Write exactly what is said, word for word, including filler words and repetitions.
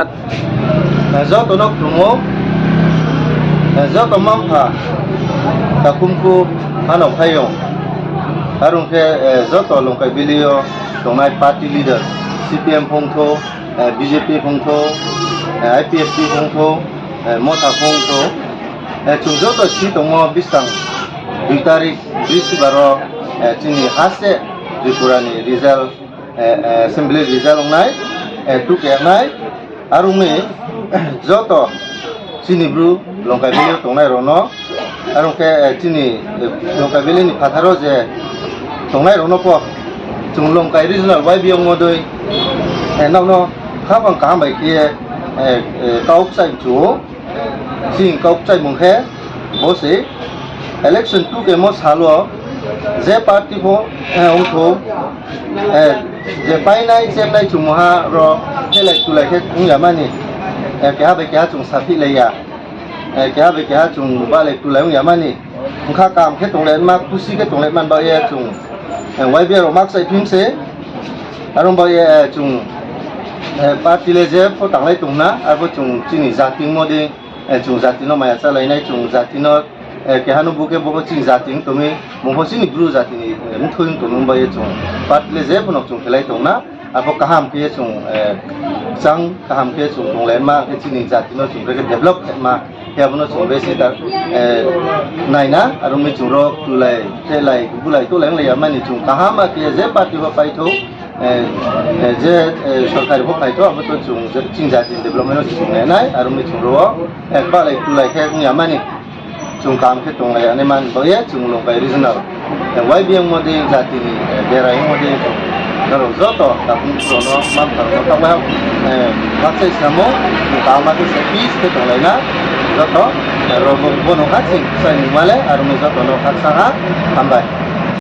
Eh, joto no khlum ou, eh, joto mma-mpha, takhumkhu, hanao phaiyong. Are ong khe, eh, joto Longkai Valley yo tongnai party leader, C P M phongthou, eh, B J P phongthou, eh, I P F T phongthou, eh, Motha phongthou, eh, chung joto si tongmo buskang dui tarik Brihosibar wo, eh, chini ha se Tripura ni result, eh, eh, assembly result ongnai, eh, tuke nai. Are ong mi joto chini Bru Longkai Valley yo tongnai rao no, are ong khe, eh, chini, eh, Longkai Valley ni phathar wo je tongnai rao no pho, chung Longkai Regional Y B ongmo dei, eh, nrao no khaphang kaham bai khe, eh, eh, kau kchai mchu ou. Chini kau kchaimung khe bo se, election tukemo sal wo je party pho, eh, ongthou, eh, je painai chemnai chungmo ha rao khelai tulai khe ong ya mani, eh, keha bai keha chung saphihlai ya, eh, keha bai keha chung bahlai tulai ong ya mani, ongkha kaham khe tonglai ma, khusi khe tonglai man baoh ye chung, eh, Y B A rao ma kchaiphi mi se. Are ong baoh ye, eh, chung, eh, party le je pho tanglai tong na, arpho chung chini jati ongmo dei, eh, chung jati no maya chálai nai, chung jati no, eh, keha no bu khe bo pho chini jati ong tong mi, bung pho chini Bru jati ni, eh, mthoi ong tong mi, ong baoh ye chung party le je pho no chung khelai tong na, arpho kaham khe ye chung, eh, kchang kaham khe chung tonglai ma, khe chini jati no chung brekhe develop khe ma, khe abo no chung besi ta, eh, nai na, are ong mi chung rao tulai, khelai, bulai, tulai onglai ya mani chung kaham ma khe ye je party pho paithou, eh, eh, je, eh, sorkari pho paithou, abo to chung je chini jati ni development no chung nai nai, are ong mi chung rao, eh, bahlai tulai khe ong ya mani. Chung kaham khe tonglai ya nai man baoh ye chung Longkai Regional, eh, Y B A ongmo dei jati ni, eh, berai ongmo dei chung, nrao joto takhumkhu rao no, mma-mpha rao no taoh bai ha, eh, bakchai samo, chung kaham ma khe se peace khe tonglai na, joto, eh, rao bo, bo no ha ching kchai nungma le, are ong mi joto no khakchang ha, hambai.